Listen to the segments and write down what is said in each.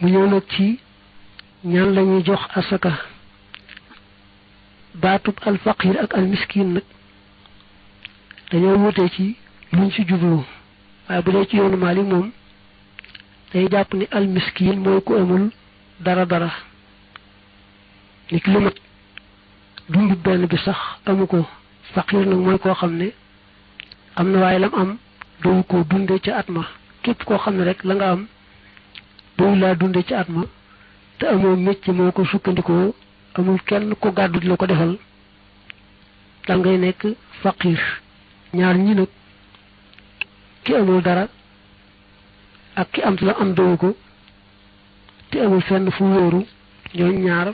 mu ñëw nag ci ñaan lañuy jox asaka. baatub alfaqir ak almiskin nag dañoo wute ci luñ ci jublu waaye bu dee ci yoonu Maalik moom day jàpp ni almiskin mooy ku amul dara ni ki lu mat dundu benn bi sax amu ko. faqir nag mooy koo xam ne am na waaye lam am doyu ko dunde ca at ma. képp koo xam ne rek la nga am doyu laa dunde ca at ma te amoo mécc moo ko sukkandikoo amul kenn ko gàddu la ko defal dal ngay nekk faqir. ñaar ñi nag ki amul dara ak ki am la am doyu ko te amul fenn fu wóoru ñooy ñaar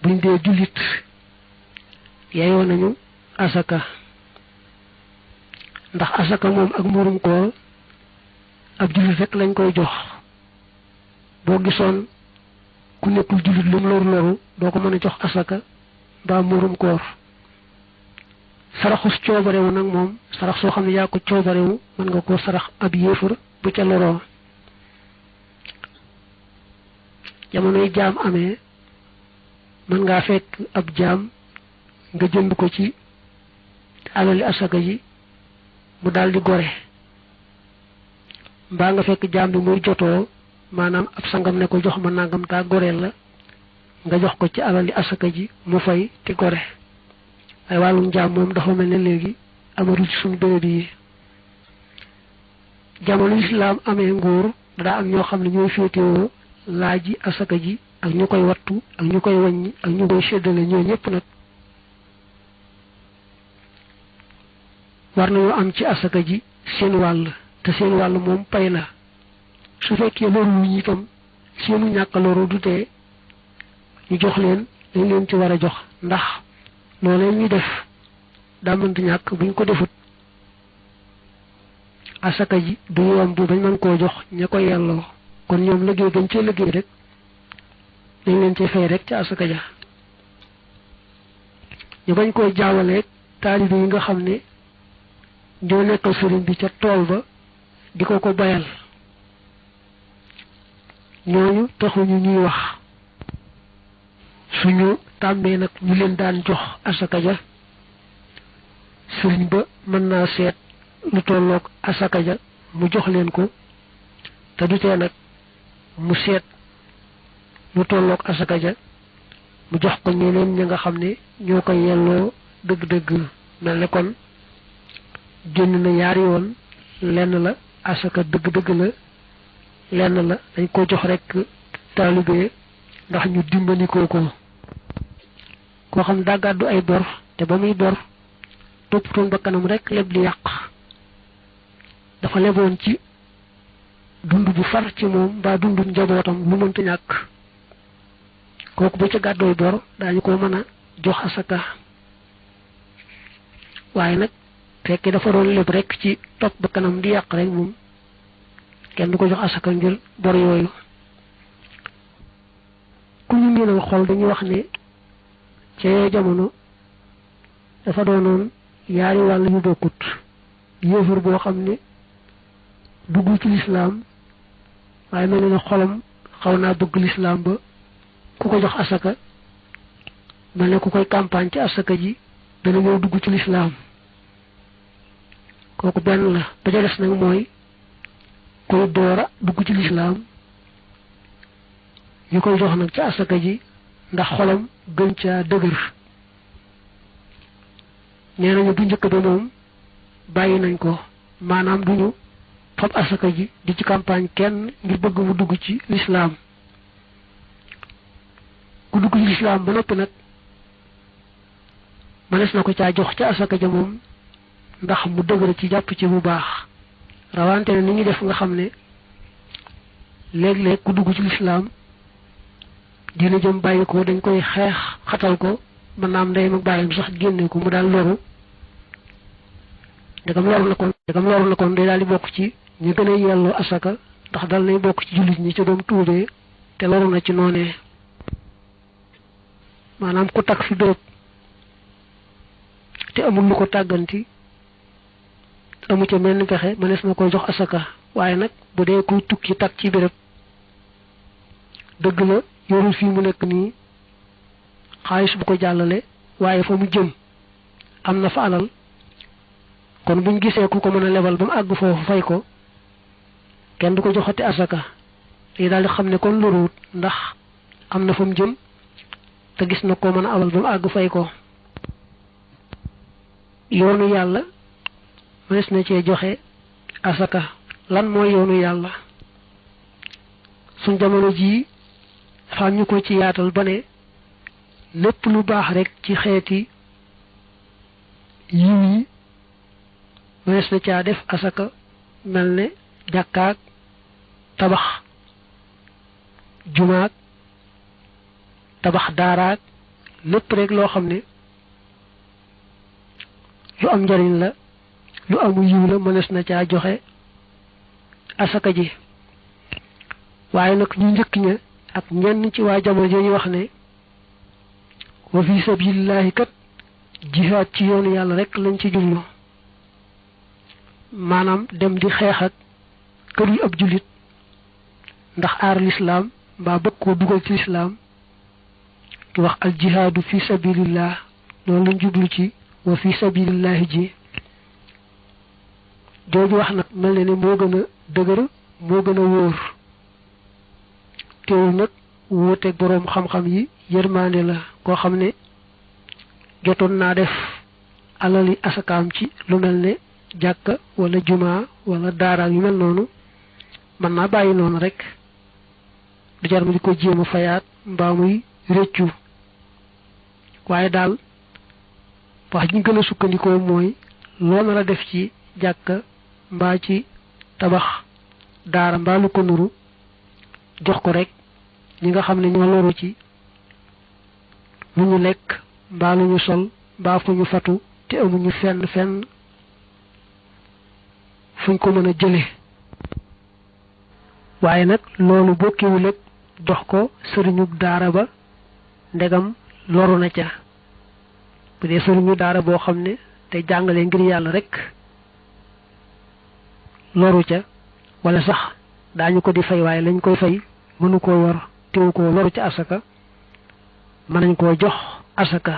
buñ dee jullit yeyoo nañu asaka. ndax asaka moom ak muurum koor ab jullit rek lañ koy jox. boo gisoon ku nekkul jullit lu mu loru doo ko mën a jox asaka mbaa muurum koor. saraxus coobarewu nag moom sarax soo xam ne yaa ko coobarewu mën nga koo sarax ab yéefar bu ca loroo. jamonoy jaam amee mën ngaa fekk ab jaam nga jënd ko ci alali asaka ji mu daldi gore. mbaa nga fekk jaam bi muy jotoo maanaam ab sangam ne ko jox ma nangam taa goreel la nga jox ko ci alali asaka ji mu fay te gore. waaye wàllum jaam moom dafa mel ne léegi amatul ci suñu béréb yi. jamono islaam amee nguur daa am ñoo xam ne ñooy féetewoo laaji asaka ji ak ñu koy wattu ak ñu koy wàññi ak ñu koy séddale. ñoo ñëpp nag war nañoo am ci asaka ji seen wàll te seen wàll moom pay la. su fekkee loolu lu ñu itam seenu ñàkk loru du tee ñu jox leen dañ leen ci war a jox. ndax loolee ñuy def daa mënta ñàkk buñ ko defut asaka ji du yomb bañ mën koo jox ña koy yelloo. kon ñoom liggéey gañ cee liggéey rek dañ leen ci fay rek ci asaka ja. ñu bañ koy jaawaleeg taalibe yi nga xam ne ñoo nekkal sëriñ bi ca tool ba di ko bayal. ñooñu taxuñu ñuy wax. suñu tàmbee nag ñu leen daan jox asaka ja sëriñ ba mën naa seet lu tolloog asaka ja mu jox leen ko te du tee nag mu seet lu tolloog asaka ja mu jox ko ñeneen ña nga xam ne ñoo koy yelloo dëgg-dëgg. mel ne kon génn na yaari yoon. lenn la asaka dëgg-dëgg la lenn la dañ ko jox rek taalibe ndax ñu dimbandikoo ko. koo xam daa gàddu ay bor te ba muy bor toppatoon ba kanam rek leb li yàq. dafa leboon ci dund bu far ci moom mbaa dundu njabootam lu mënta ñàkk. kooku ba ca gàddooy bor daañu ko mën a jox asaka. waaye nag fekkee dafa doon leb rek ci topp ba kanam di yàq rek moom kenn du ko jox asaka ngir bor yooyu. ku ñu miinal xool dañuy wax ne ca jamono dafa doonoon yaari wàll yu bokkut. yéefar boo xam ne duggul ci lislaam waaye mel na ne xolam xaw naa bëgg lislaam ba ku ko jox asaka mel ne ku koy campagne ci asaka ji dana ñëw dugg ci lislaam. kooku benn la. ba ca des nag mooy koy doora dugg ci lislaam ñu koy jox nag ci asaka ji ndax xolam gën caa dëgër. nee nañu bu njëkk ba moom bàyyi nañ ko maanaam duñu fab asaka ji di ci campagne kenn ngir bëgg mu dugg ci lislaam. ku dugg ci lislaam ba noppi nag mënees na ko caa jox ca asaka ja moom ndax mu dëgër ci jàpp ci bu baax. rawante ne ni ñuy def nga xam ne léeg-léeg ku dugg ci lislaam dina jëm bàyyi ko dañ koy xeex xatal ko mën naa am ndeyam ak bàyyam sax génne ko mu daal loru. ndegam loru na kon day daal di bokk ci ñu gën a yelloo asaka ndax dal nay bokk ci jullit ñi ca doom tuubee te loru na ci noonee. maanaam ku takk fi béréb te amul lu ko tàgganti amu ca menn pexe mënees na koy jox asaka. waaye nag bu dee kuy tukki takk ci béréb dëgg la yorul fii mu nekk nii xaalis bu ko jàllale waaye fa mu jëm am na fa alal kon buñ gisee ku ko mën a lebal ba mu àgg foofu fay ko kenn du ko joxati asaka te daal di xam ne kon loruwut ndax am na fa mu jëm te gis na ko mën a abal ba mu àgg fay ko. yoonu yàlla mënees na cee joxe asaka. lan mooy yoonu yàlla suñ jamono jii faam ñu ko ci yaatal ba ne lépp lu baax rek ci xeeti yiw yi mënees na caa def asaka mel ne jàkkaak tabax jumaak tabax daaraak lépp rek loo xam ne lu am njariñ la lu amu yiw la mënees na caa joxe asaka ji. waaye nag ñu njëkk ña ak ñenn ci waa jamono ji wax ne wa fi sabilillahi kat jihaad ci yoonu yàlla rek lañ ci jublu maanaam dem di xeex ak kër yu ab jullit ndax aar lislaam mbaa bëgg koo dugal ci lislaam di wax al jihaadu fi sabilillah loolu lañ jublu ci wa fi sabilillahi ji. jooju wax nag mel ne moo gën a dëgër moo gën a wóor teewul nag wuuteeg boroom xam-xam yi yërmaande la koo xam ne jotoon naa def alali asakaam ci lu mel ne jàkka wala jumaa wala daara yu mel noonu mën naa bàyyi noonu rek du jar ma di ko jéem a fayaat mbaa muy réccu. waaye daal wax ñu gën a sukkandikoo mooy loo nar a def ci jàkka mbaa ci tabax daara mbaa lu ko nuru jox ko rek ñi nga xam ne ñoo loru ci lu ñu lekk mbaa lu ñu sol mbaa fu ñu fatu te amuñu fenn fuñ ko mën a jële. waaye nag loolu bokkiwul ak jox ko sëriñu daara ba ndegam loru na ca. bu dee sëriñu daara boo xam ne te jàngale ngir yàlla rek loru ca wala sax daañu ko di fay waaye lañ koy fay mënu koo yor teewu ko loru ca asaka mën nañ koo jox asaka.